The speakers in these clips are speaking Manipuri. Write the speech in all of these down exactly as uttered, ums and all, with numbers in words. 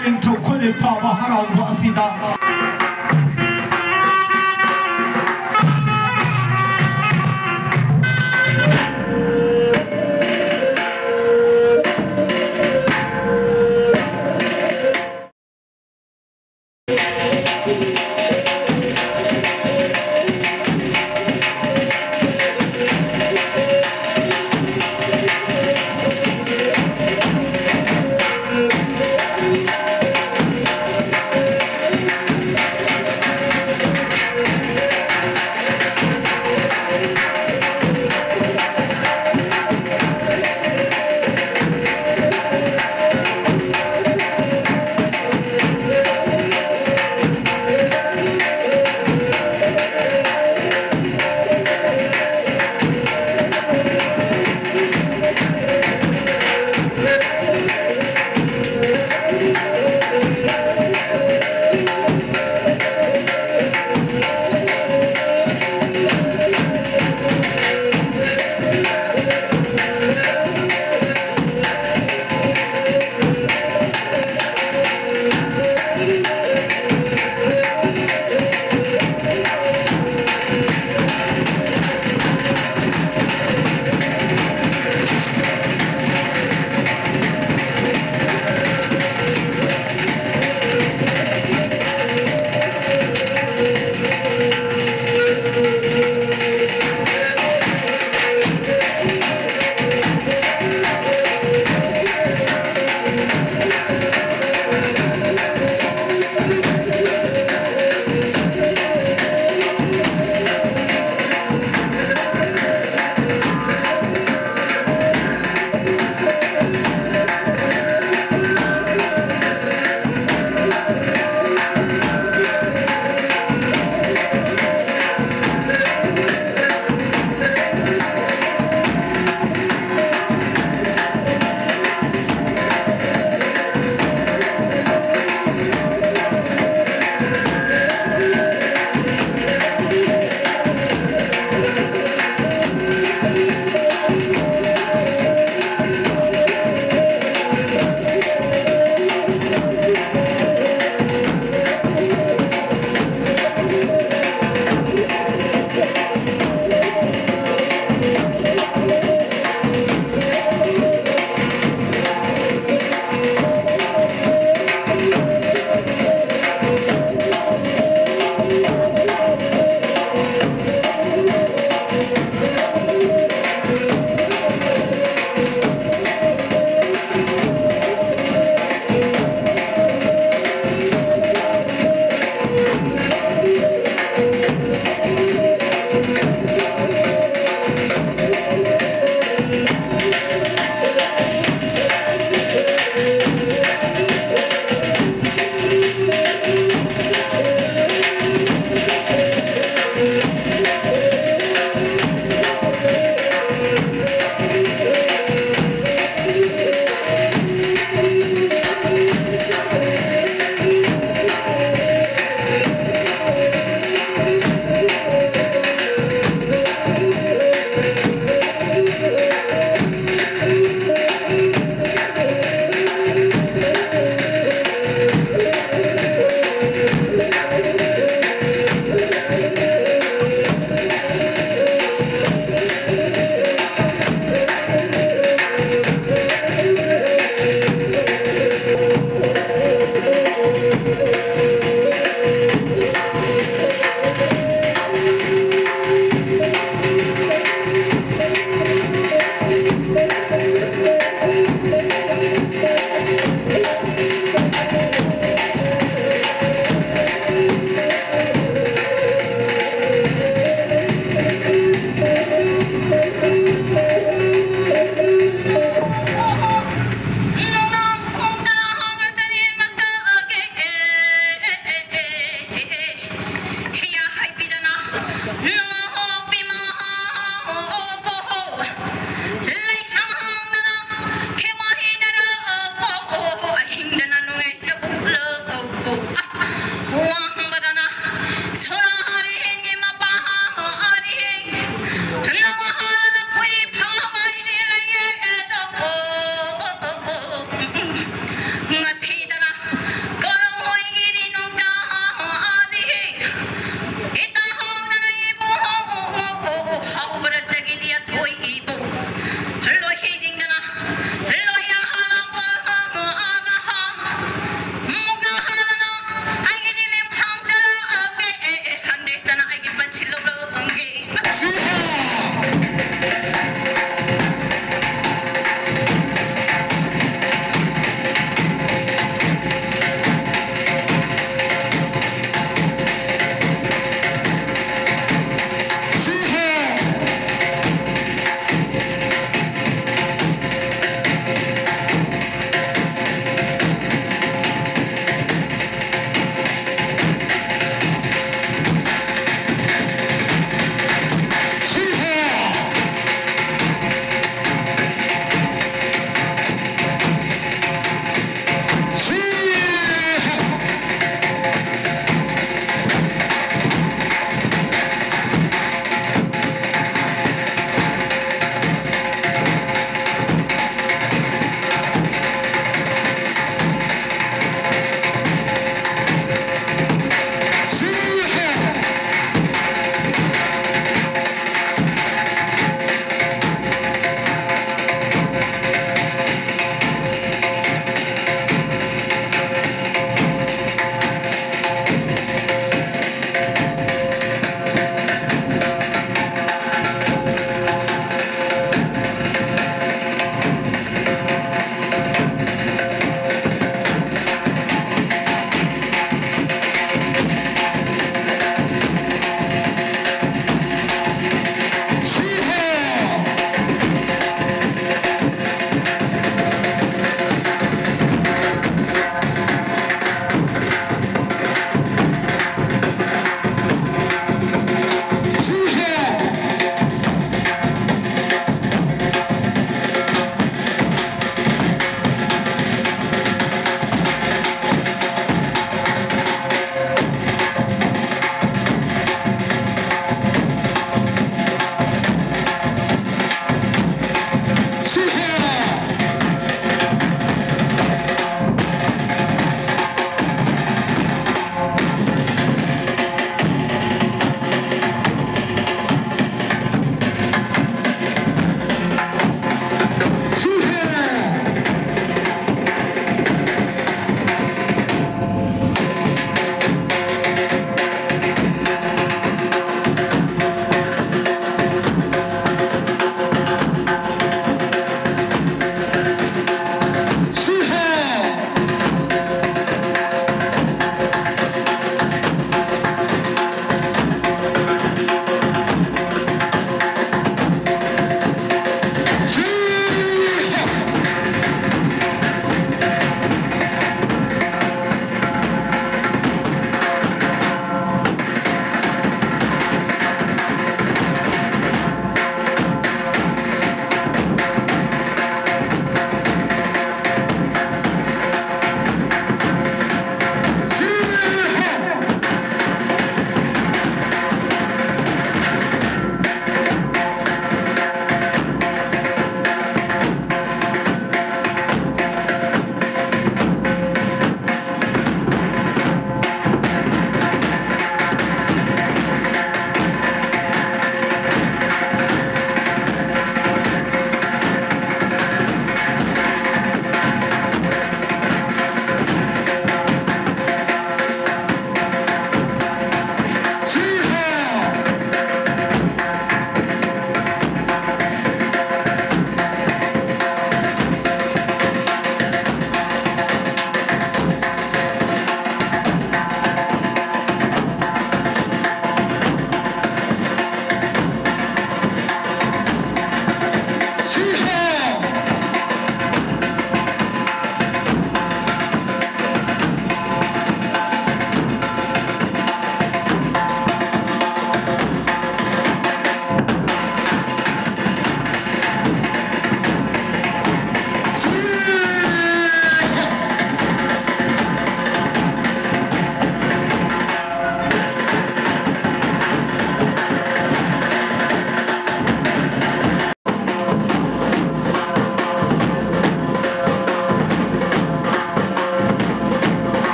ꯅꯤꯡꯊꯧ ꯈ꯭ꯋꯥꯏꯗꯒꯤ ꯐꯥꯎꯕ ꯍꯔꯥꯎꯕ ꯑꯁꯤꯗ꯫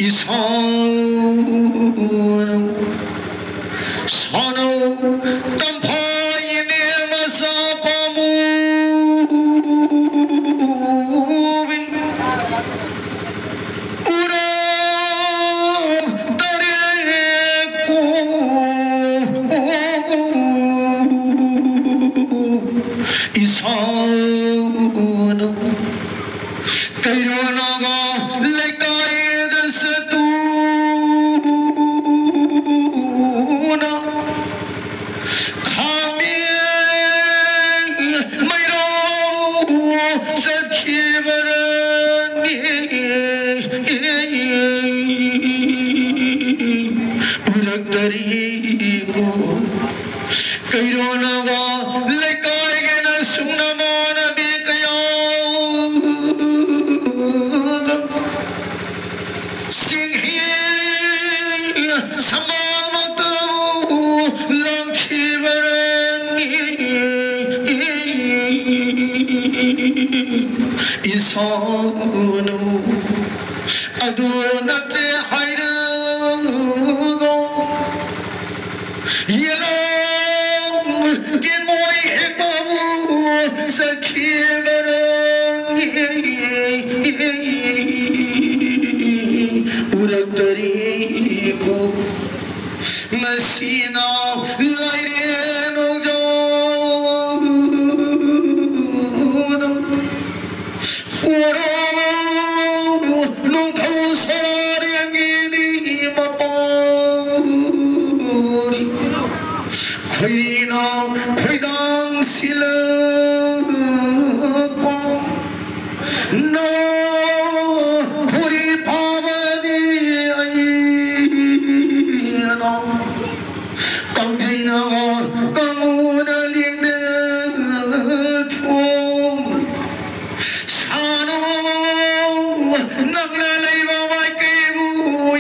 ꯏꯁꯥꯅꯧ ꯁꯥꯅꯧ ꯇꯝꯐꯥꯏꯅꯦ ꯃꯆꯥ ꯄꯥꯝꯃꯨ ꯎꯔꯥ ꯇꯔꯦꯀꯣ ꯏꯁꯥꯅ ꯀꯩꯔꯣꯅꯒ ꯂꯩꯀꯥꯏꯗ ꯆꯠꯇꯨꯅ ꯈꯥꯃꯤ ꯃꯩꯔꯧ ꯆꯠꯈꯤꯕꯔꯅꯤ ꯎꯔꯛꯇꯔꯤꯀꯣ ꯀꯩꯔꯣꯅꯒ ꯂꯩꯀꯥꯏꯒꯤꯅ ꯁꯨꯡꯅꯃꯥꯟꯅꯕꯤ ꯀꯌꯥꯒ ꯁꯤꯡꯍꯤ ꯁꯃꯥꯜꯃꯛꯇꯕꯨ ꯂꯪꯈꯤꯕꯔꯅꯤ ꯏꯁꯥꯅꯨ ꯑꯗꯨ ꯅꯠꯇꯦ ꯍꯥꯏꯔꯒ ꯌꯦꯂꯣꯝꯒꯤ ꯃꯣꯏ ꯍꯦꯛꯄꯕꯨ ꯆꯠꯈꯤꯕꯔꯅꯤ ꯎꯔꯛꯇꯔꯤꯀꯣ ꯉꯁꯤꯅ ꯂꯥꯏꯔꯦꯟ ꯅꯣꯡꯖꯥꯎꯗ ꯀꯣꯔꯧ ꯅꯣꯡꯊꯧ ꯁꯣꯔꯦꯝꯒꯤꯗꯤ ꯃꯄꯥꯎꯔꯤ ꯈꯣꯏꯔꯤꯅ ꯈꯣꯏꯗꯥꯡ ꯁꯤꯜꯂꯛꯄ ꯅꯋꯥ ꯈꯣꯔꯤ ꯐꯥꯕꯗꯤ ꯑꯩꯅ ꯀꯥꯡꯖꯩꯅ ꯀꯥꯡꯉꯨꯅ ꯂꯦꯡꯗ ꯊꯣꯡ ꯁꯥꯅꯣ ꯅꯪꯅ ꯂꯩꯕ ꯃꯥꯏꯀꯩꯕꯨ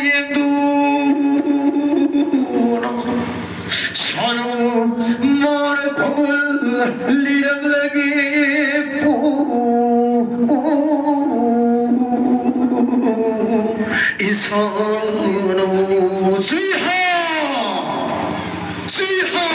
ꯌꯦꯡꯗꯨꯅ ꯁꯥꯅꯣ ꯃꯣꯔ ꯈꯣꯡꯒꯨꯜ ꯂꯤꯔꯛ ꯁꯥꯅꯧ꯫ ꯁꯤꯍꯥ! ꯁꯤꯍꯥ!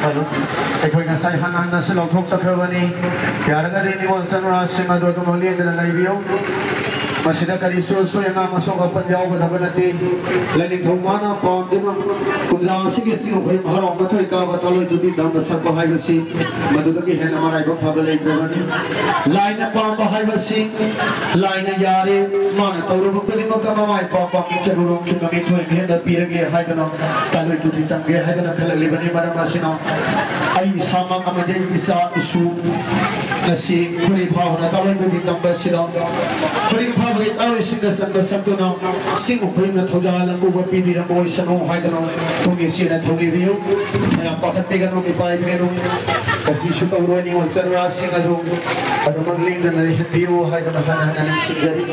ꯍꯜꯂꯣ꯫ ꯑꯩꯈꯣꯏ ꯉꯁꯥꯏ ꯍꯟꯅ ꯍꯟꯅꯁꯨ ꯂꯧꯊꯣꯛꯆꯈ꯭ꯔꯕꯅꯤ꯫ ꯌꯥꯔꯒꯗꯤ ꯅꯤꯉꯣꯜ ꯆꯅꯨꯔꯥꯁꯤꯡ ꯑꯗꯨ ꯑꯗꯨꯝ ꯂꯦꯡꯗꯅ ꯂꯩꯕꯤꯌꯨ꯫ ꯃꯁꯤꯗ ꯀꯔꯤꯁꯨ ꯑꯁꯣꯏ ꯑꯉꯥꯝ ꯑꯁꯣꯛ ꯑꯄꯟ ꯌꯥꯎꯒꯗꯕ ꯅꯠꯇꯦ꯫ ꯂꯥꯏꯅꯤꯡꯊꯧ ꯃꯥꯅ ꯄꯥꯝꯗꯨꯅ ꯀꯨꯝꯖꯥ ꯑꯁꯤꯒꯤ ꯆꯤꯡ ꯍꯨꯏ ꯍꯔꯥꯎ ꯃꯊꯣꯏ ꯀꯥꯕ ꯊꯥꯂꯣꯏ ꯇꯨꯇꯤ ꯇꯝꯕ ꯁꯛꯄ ꯍꯥꯏꯕꯁꯤ ꯃꯗꯨꯗꯒꯤ ꯍꯦꯟꯅ ꯃꯔꯥꯏꯕꯛ ꯐꯕ ꯂꯩꯇ꯭ꯔꯕꯅꯤ꯫ ꯂꯥꯏꯅ ꯄꯥꯝꯕ ꯍꯥꯏꯕꯁꯤ ꯂꯥꯏꯅ ꯌꯥꯔꯦ, ꯃꯥꯅ ꯇꯧꯔꯨꯕ ꯈꯨꯗꯤꯡꯃꯛꯇ ꯃꯃꯥꯏ ꯄꯥꯛꯄ ꯃꯤꯡꯆꯠ ꯎꯔꯣꯡ ꯃꯤꯍꯦꯟꯗ ꯄꯤꯔꯒꯦ ꯍꯥꯏꯗꯅ ꯊꯥꯂꯣꯏ ꯇꯨꯇꯤ ꯇꯝꯒꯦ ꯍꯥꯏꯗꯅ ꯈꯜꯂꯛꯂꯤꯕꯅꯤ꯫ ꯃꯔꯝ ꯑꯁꯤꯅ ꯑꯩ ꯏꯁꯥꯃꯛ ꯑꯃꯗꯤ ꯑꯩꯒꯤ ꯏꯆꯥ ꯏꯁꯨ ꯉꯁꯤ ꯈꯨꯔꯤ ꯐꯥꯕꯅ ꯊꯥꯂꯣꯏ ꯇꯨꯇꯤ ꯇꯝꯕ ꯑꯁꯤꯗ ꯈꯨꯔꯤ ꯐꯥꯕꯒꯤ ꯊꯥꯂꯣꯏꯁꯤꯡꯗ ꯆꯟꯕ ꯁꯛꯇꯨꯅ ꯆꯤꯡ ꯎꯈ꯭ꯔꯨꯜꯅ ꯊꯧꯖꯥꯜ ꯑꯀꯨꯕ ꯄꯤꯕꯤꯔꯝꯕ ꯑꯣꯏꯁꯅꯨ ꯍꯥꯏꯗꯅ ꯄꯨꯛꯅꯤꯡ ꯆꯦꯠꯅ ꯊꯧꯅꯤꯕꯤꯌꯨ꯫ ꯃꯌꯥꯝ ꯄꯥꯈꯠꯄꯤꯒꯅꯨ, ꯃꯤꯄꯥꯏꯕꯤꯒꯅꯨ꯫ ꯉꯁꯤꯁꯨ ꯇꯧꯔꯣꯏ꯫ ꯅꯤꯉꯣꯜ ꯆꯅꯨꯔꯥꯁꯤꯡ ꯑꯗꯨ ꯑꯗꯨꯃꯛ ꯂꯦꯡꯗꯅ ꯂꯩꯍꯟꯕꯤꯌꯨ ꯍꯥꯏꯗꯨꯅ ꯍꯟꯅ ꯍꯟꯅ ꯅꯤꯡꯁꯤꯡꯖꯔꯤ꯫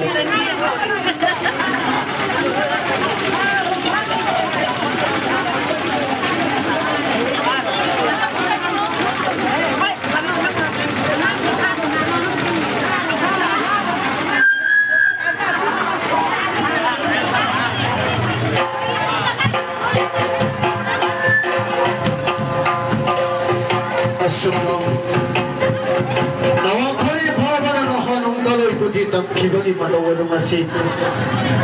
ꯑꯁꯨꯝ ꯅꯋꯥꯡꯈꯣꯜ ꯐꯥꯎꯕꯅ ꯅꯍꯥꯟ ꯅꯣꯡꯗꯥꯂꯣꯏꯕꯨꯗꯤ ꯇꯝꯈꯤꯕꯒꯤ ꯃꯇꯧ ꯑꯗꯨ ꯉꯁꯤ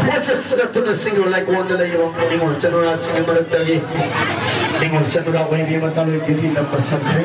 ꯀꯣꯏꯆꯠ ꯆꯠꯇꯨꯅ ꯁꯤꯡꯂꯣ ꯂꯩꯀꯣꯜꯗ ꯂꯩꯔꯤꯕ ꯅꯤꯉꯣꯜ ꯆꯅꯨꯔꯥꯁꯤꯡꯒꯤ ꯃꯔꯛꯇꯒꯤ ꯅꯤꯉꯣꯜ ꯆꯅꯨꯔꯥ ꯑꯣꯏꯕꯤ ꯃꯇꯥꯂꯣꯏꯕꯨꯗꯤ ꯇꯝꯕ ꯁꯪꯈ꯭ꯔꯦ꯫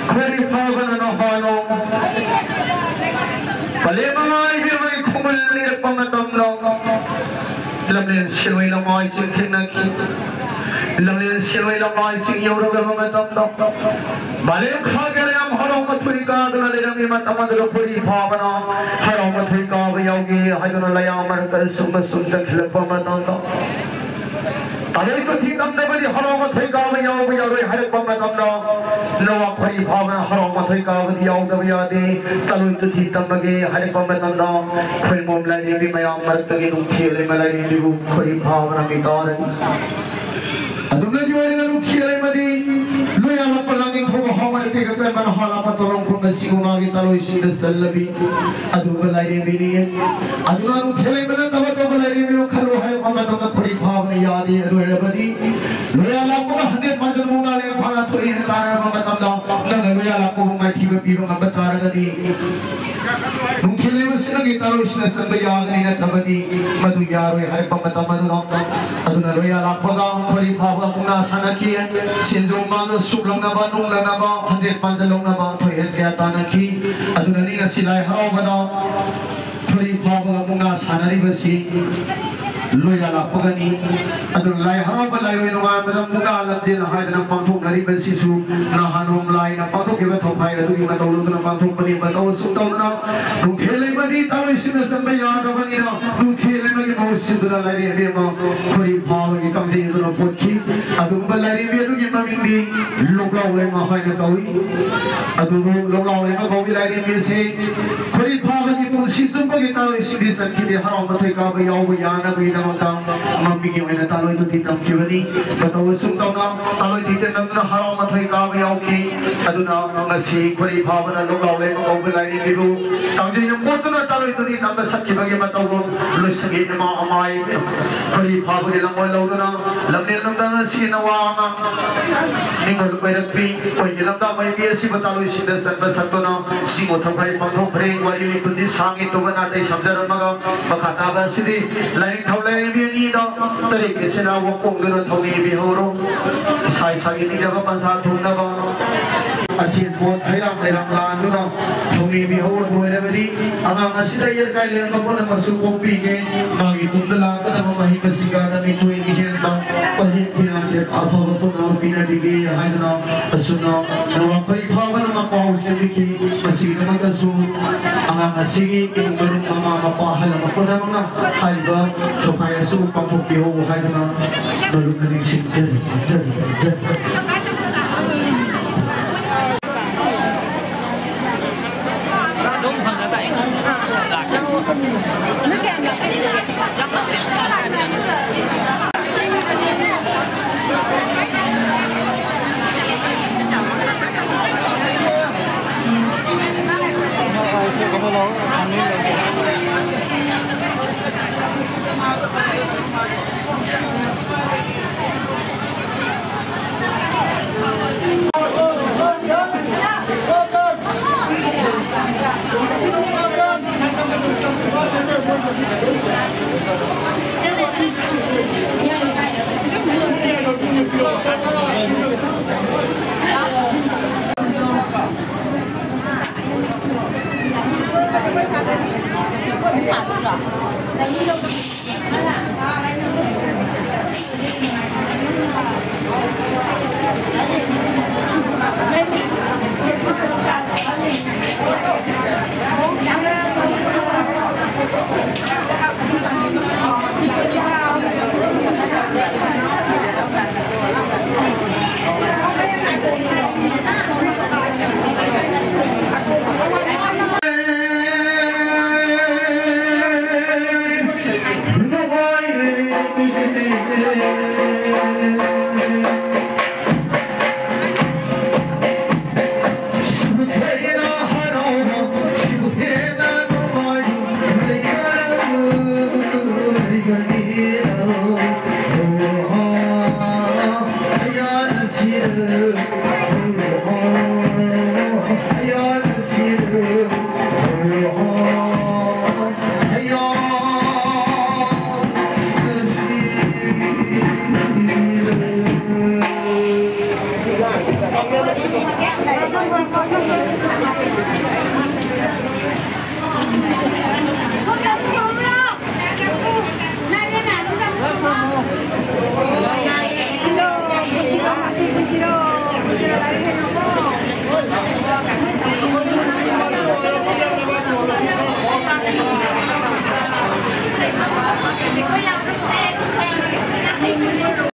ꯈꯣꯏꯔꯤ ꯐꯥꯕꯅ ꯅꯍꯥꯅꯣ ꯄꯂꯦꯝ ꯑꯃ ꯏꯕꯦꯝꯃꯒꯤ ꯈꯣꯡꯒꯨꯜ ꯂꯤꯔꯛꯄ ꯃꯇꯝꯗ, ꯂꯝꯂꯦꯟ ꯁꯤꯔꯣꯏ ꯂꯃꯥꯏ ꯆꯤꯡ ꯊꯦꯡꯅꯈꯤ꯫ ꯂꯝꯂꯦꯟ ꯁꯤꯔꯣꯏ ꯂꯃꯥꯏ ꯆꯤꯡ ꯌꯧꯔꯛꯂꯕ ꯃꯇꯝꯗ, ꯃꯥꯂꯦꯝ ꯈꯥꯒꯦ ꯂꯩꯔꯝ ꯍꯔꯥꯎ ꯃꯊꯣꯏ ꯀꯥꯗꯨꯅ ꯂꯩꯔꯝꯃꯤ ꯃꯇꯝ ꯑꯗꯨꯗ ꯈꯣꯏꯔꯤ ꯐꯥꯕꯅ ꯍꯔꯥꯎ ꯃꯊꯣꯏ ꯀꯥꯕ ꯌꯥꯎꯒꯦ ꯍꯥꯏꯗꯨꯅ ꯂꯩꯌꯥꯝ ꯃꯔꯛꯇ ꯁꯨꯝꯕ ꯁꯨꯝ ꯆꯪꯁꯤꯜꯂꯛꯄ ꯃꯇꯝꯗ, ꯇꯔꯣꯏ ꯇꯨꯊꯤ ꯇꯝꯗꯕꯗꯤ ꯍꯔꯥꯎ ꯃꯊꯣꯏ ꯀꯥꯕ ꯌꯥꯎꯕ ꯌꯥꯔꯣꯏ ꯍꯥꯏꯔꯛꯄ ꯃꯇꯝꯗ, ꯅꯋꯥ ꯈꯣꯏꯔꯤ ꯐꯥꯕꯅ ꯍꯔꯥꯎ ꯃꯊꯣꯏ ꯀꯥꯕꯗꯤ ꯌꯥꯎꯗꯕ ꯌꯥꯗꯦ, ꯇꯔꯣꯏ ꯇꯨꯊꯤ ꯇꯝꯕꯒꯦ ꯍꯥꯏꯔꯛꯄ ꯃꯇꯝꯗ, ꯈꯣꯏꯃꯣꯝ ꯂꯥꯏꯔꯦꯝꯕꯤ ꯃꯌꯥꯝ ꯃꯔꯛꯇꯒꯤ ꯅꯨꯡꯊꯤꯜ ꯂꯩꯃ ꯂꯥꯏꯔꯦꯝꯕꯤꯕꯨ ꯈꯣꯏꯔꯤ ꯐꯥꯕꯅ ꯃꯤꯇꯥꯔꯅꯤ꯫ ꯑꯗꯨꯝꯅꯗꯤ ꯑꯣꯏꯔꯒ ꯅꯨꯡꯊꯤꯜ ꯂꯩꯃꯗꯤ ꯂꯣꯏꯌꯥꯜꯂꯛꯄ ꯂꯥꯡꯅꯤꯡꯊꯧ ꯃꯍꯥꯎ ꯃꯔꯛꯇꯒꯤ ꯀꯟꯕꯅ ꯍꯥꯂꯥ ꯄꯇꯣꯂꯣꯡ ꯈꯨꯝꯕ ꯁꯤꯒꯨꯝꯕꯒꯤ ꯇꯔꯣꯏꯁꯤꯡꯗ ꯆꯜꯂꯕꯤ ꯑꯗꯨꯒ ꯂꯥꯏꯔꯦꯝꯕꯤꯅꯤ꯫ ꯑꯗꯨꯅ ꯅꯨꯡꯊꯤꯜ ꯂꯩꯃꯅ ꯇꯕ ꯇꯧꯕ ꯂꯥꯏꯔꯦꯝꯕꯤꯕꯨ ꯈꯜꯂꯨ ꯍꯥꯏꯔꯛꯄ ꯃꯇꯝꯗ ꯈꯣꯏꯔꯤ ꯐꯥꯕꯅ ꯌꯥꯗꯦ꯫ ꯑꯗꯨ ꯑꯣꯏꯔꯕꯗꯤ ꯂꯣꯏꯌꯥꯜꯂꯛꯄꯒ ꯍꯟꯗ꯭ꯔꯦꯠ ꯄꯥꯟꯖꯟ ꯃꯨꯛꯅꯥ ꯂꯩꯔ ꯐꯥꯅ ꯊꯣꯛꯏ ꯍꯥꯏꯅ ꯇꯥꯟꯅꯔꯕ ꯃꯇꯝꯗ ꯅꯪꯅ ꯂꯣꯏꯌꯥꯜꯂꯛꯄꯕꯨ ꯃꯥꯏꯊꯤꯕ ꯄꯤꯕ ꯉꯝꯕ ꯇꯥꯔꯒꯗꯤ ꯅꯨꯡꯊꯤꯜ ꯂꯩꯃꯁꯤ ꯅꯪꯒꯤ ꯇꯔꯣꯏꯁꯤꯅ ꯆꯟꯕ ꯌꯥꯒꯅꯤ, ꯅꯠꯇ꯭ꯔꯕꯗꯤ ꯃꯗꯨ ꯌꯥꯔꯣꯏ ꯍꯥꯏꯔꯛꯄ ꯃꯇꯝ ꯑꯗꯨꯗ꯫ ꯑꯗꯨꯅ ꯂꯣꯏꯌꯥꯜꯂꯛꯄꯒ ꯈꯣꯏꯔꯤ ꯐꯥꯕ ꯃꯨꯛꯅꯥ ꯁꯥꯟꯅꯈꯤ꯫ ꯁꯦꯟꯖꯣꯝ ꯃꯥꯡꯗ ꯁꯨꯛꯂꯛꯅꯕ, ꯅꯨꯡꯂꯛꯅꯕ, ꯍꯟꯗ꯭ꯔꯦꯠ ꯄꯥꯟꯖꯜꯍꯧꯅꯕ ꯊꯣꯏꯍꯦꯟ ꯀꯌꯥ ꯇꯥꯟꯅꯈꯤ꯫ ꯑꯗꯨꯅꯅꯤ ꯉꯁꯤ ꯂꯥꯏ ꯍꯔꯥꯎꯕꯗ ꯈꯣꯏꯔꯤ ꯐꯥꯕꯒ ꯃꯨꯛꯅꯥ ꯁꯥꯟꯅꯔꯤꯕꯁꯤ ꯂꯣꯏꯌꯥꯜꯂꯛꯄꯒꯅꯤ꯫ ꯑꯗꯨꯅ ꯂꯥꯏ ꯍꯔꯥꯎꯕ ꯂꯥꯏꯔꯣꯏ ꯅꯣꯡꯉꯥꯟꯕꯗ ꯃꯨꯛꯅꯥ ꯂꯝꯖꯦꯜ ꯍꯥꯏꯗꯅ ꯄꯥꯡꯊꯣꯛꯅꯔꯤꯕꯁꯤꯁꯨ ꯅꯍꯥꯔꯣꯝ ꯂꯥꯏꯅ ꯄꯥꯡꯊꯣꯛꯈꯤꯕ ꯊꯧꯈꯥꯏ ꯑꯗꯨꯒꯤ ꯃꯇꯧ ꯂꯧꯗꯨꯅ ꯄꯥꯡꯊꯣꯛꯄꯅꯤ꯫ ꯃꯇꯧ ꯑꯁꯨꯝ ꯇꯧꯗꯅ ꯅꯨꯡꯊꯤꯜ ꯂꯩꯃꯗꯤ ꯇꯔꯣꯏꯁꯤꯡꯅ ꯆꯟꯕ ꯌꯥꯗꯕꯅꯤꯅ ꯅꯨꯡꯊꯤꯜ ꯂꯩꯃꯒꯤ ꯃꯍꯨꯠ ꯁꯤꯟꯗꯨꯅ ꯂꯥꯏꯔꯦꯝꯕꯤ ꯑꯃ ꯈꯣꯏꯔꯤ ꯐꯥꯕꯒꯤ ꯀꯥꯡꯖꯩ ꯑꯗꯨꯅ ꯄꯣꯠꯈꯤ꯫ ꯑꯗꯨꯒꯨꯝꯕ ꯂꯥꯏꯔꯦꯝꯕꯤ ꯑꯗꯨꯒꯤ ꯃꯃꯤꯡꯗꯤ ꯂꯣꯛꯂꯥꯎ ꯂꯩꯃ ꯍꯥꯏꯅ ꯀꯧꯏ꯫ ꯑꯗꯨꯕꯨ ꯂꯣꯛꯂꯥꯎ ꯂꯩꯃ ꯀꯧꯕꯤ ꯂꯥꯏꯔꯦꯝꯕꯤ ꯑꯁꯤ ꯈꯣꯏꯔꯤ ꯐꯥꯕꯒꯤ ꯄꯨꯟꯁꯤ ꯆꯨꯞꯄꯒꯤ ꯇꯥꯔꯣꯏꯁꯤꯡꯗꯤ ꯆꯠꯈꯤꯗꯦ꯫ ꯍꯔꯥꯎ ꯃꯊꯣꯏ ꯀꯥꯕ ꯌꯥꯎꯕ ꯌꯥꯅꯕꯒꯤꯗꯃꯛꯇ ꯃꯃꯤꯡꯒꯤ ꯑꯣꯏꯅ ꯇꯥꯂꯣꯏꯗꯨꯗꯤ ꯇꯝꯈꯤꯕꯅꯤ꯫ ꯃꯇꯧ ꯑꯁꯨꯝ ꯇꯧꯅ ꯇꯥꯂꯣꯏꯗꯤ ꯇꯦꯟꯗꯝꯗꯨꯅ ꯍꯔꯥꯎ ꯃꯊꯣꯏ ꯀꯥꯕ ꯌꯥꯎꯈꯤ꯫ ꯑꯗꯨꯅ ꯉꯁꯤ ꯈꯣꯏꯔꯤ ꯐꯥꯕꯅ ꯂꯣꯛꯂꯥꯎ ꯂꯩꯃ ꯀꯧꯕ ꯂꯥꯏꯔꯦꯝꯕꯤꯕꯨ ꯀꯥꯡꯖꯩ ꯌꯨꯝ ꯀꯣꯠꯇꯨꯅ ꯇꯥꯂꯣꯏꯗꯨꯗꯤ ꯇꯝꯕ ꯁꯛꯈꯤꯕꯒꯤ ꯃꯇꯧ ꯂꯣꯏꯁꯪꯒꯤ ꯏꯃꯥ ꯑꯃꯥꯏ ꯈꯣꯏꯔꯤ ꯐꯥꯕꯒꯤ ꯂꯝꯑꯣꯏ ꯂꯧꯗꯨꯅ ꯂꯝꯂꯦꯟ ꯂꯝꯗꯝ ꯑꯁꯤꯒꯤ ꯅꯋꯥ ꯑꯉꯥꯡ ꯅꯤꯡꯉꯣꯜ ꯑꯣꯏꯔꯛꯄꯤ ꯑꯣꯏꯒꯤ ꯂꯝꯗꯥ ꯃꯥꯏꯕꯤ ꯑꯁꯤꯕꯨ ꯇꯥꯂꯣꯏꯁꯤꯡꯗ ꯆꯟꯕ ꯁꯛꯇꯨꯅ ꯁꯤꯡꯉꯣ ꯊꯧꯈꯥꯏ ꯄꯥꯡꯊꯣꯛꯈ꯭ꯔꯦ꯫ ꯋꯥꯔꯤ ꯂꯤꯄꯨꯗꯤ ꯁꯥꯡꯉꯤ꯫ ꯑꯗꯨꯒ ꯅꯥꯇꯩ ꯁꯝꯖꯔꯝꯃꯒ ꯃꯈꯥ ꯇꯥꯕ ꯑꯁꯤꯗꯤ ꯂꯥꯏꯅꯤꯡꯊꯧ ꯂꯥꯏꯔꯦꯝꯕꯤ ꯑꯅꯤꯗꯣ ꯇꯔꯦꯠꯀꯤ ꯁꯤꯅꯥ ꯋꯥꯀꯣꯡꯗꯨꯅ ꯊꯧꯅꯤꯕꯤꯍꯧꯔꯣ꯫ ꯏꯁꯥ ꯏꯁꯥꯒꯤ ꯅꯤꯡꯖꯕ ꯄꯟꯊꯥ ꯊꯨꯡꯅꯕ꯫ ꯑꯊꯦꯟ ꯄꯣꯠ ꯍꯩꯔꯥꯡ ꯂꯩꯔꯥꯡ ꯂꯥꯟꯗꯨꯅ ꯊꯧꯅꯤꯕꯤꯍꯧꯔ ꯂꯣꯏꯔꯕꯗꯤ ꯑꯉꯥꯡ ꯑꯁꯤꯗ ꯌꯦꯠꯀꯥꯏ ꯂꯩꯔꯝꯕ ꯄꯨꯝꯅꯃꯛꯁꯨ ꯀꯣꯛꯄꯤꯒꯦ꯫ ꯃꯥꯒꯤ ꯇꯨꯡꯗ ꯂꯥꯛꯀꯗꯕ ꯃꯍꯩ ꯃꯁꯤꯡꯒ ꯃꯤꯊꯣꯏ ꯃꯤꯍꯦꯟꯕ ꯄꯥꯡꯖꯦꯜ ꯐꯤꯔꯥꯟ ꯑꯐꯕ ꯄꯨꯝꯅꯃꯛ ꯄꯤꯅꯕꯤꯒꯦ ꯍꯥꯏꯗꯨꯅ ꯑꯁꯨꯝꯅ ꯅꯋꯥ ꯐꯔꯤ ꯐꯥꯕꯅ ꯃꯄꯥꯎ ꯆꯦꯟꯕꯤꯈꯤ꯫ ꯃꯁꯤꯒꯤꯗꯃꯛꯇꯁꯨ ꯑꯉꯥꯡ ꯑꯁꯤꯒꯤ ꯏꯃꯨꯡ ꯃꯅꯨꯡ ꯃꯃꯥ ꯃꯄꯥ ꯑꯍꯜ ꯂꯃꯟ ꯄꯨꯝꯅꯃꯛꯅ ꯍꯥꯏꯔꯤꯕ ꯊꯧꯀꯥꯏ ꯑꯁꯤꯕꯨ ꯄꯥꯡꯊꯣꯛꯄꯤꯍꯧ ꯍꯥꯏꯗꯨꯅ ꯃꯔꯨꯞ ꯈꯨꯗꯤꯡꯁꯤꯡ ꯖꯔꯤ, ꯖꯔꯤ, ꯖꯔꯤ꯫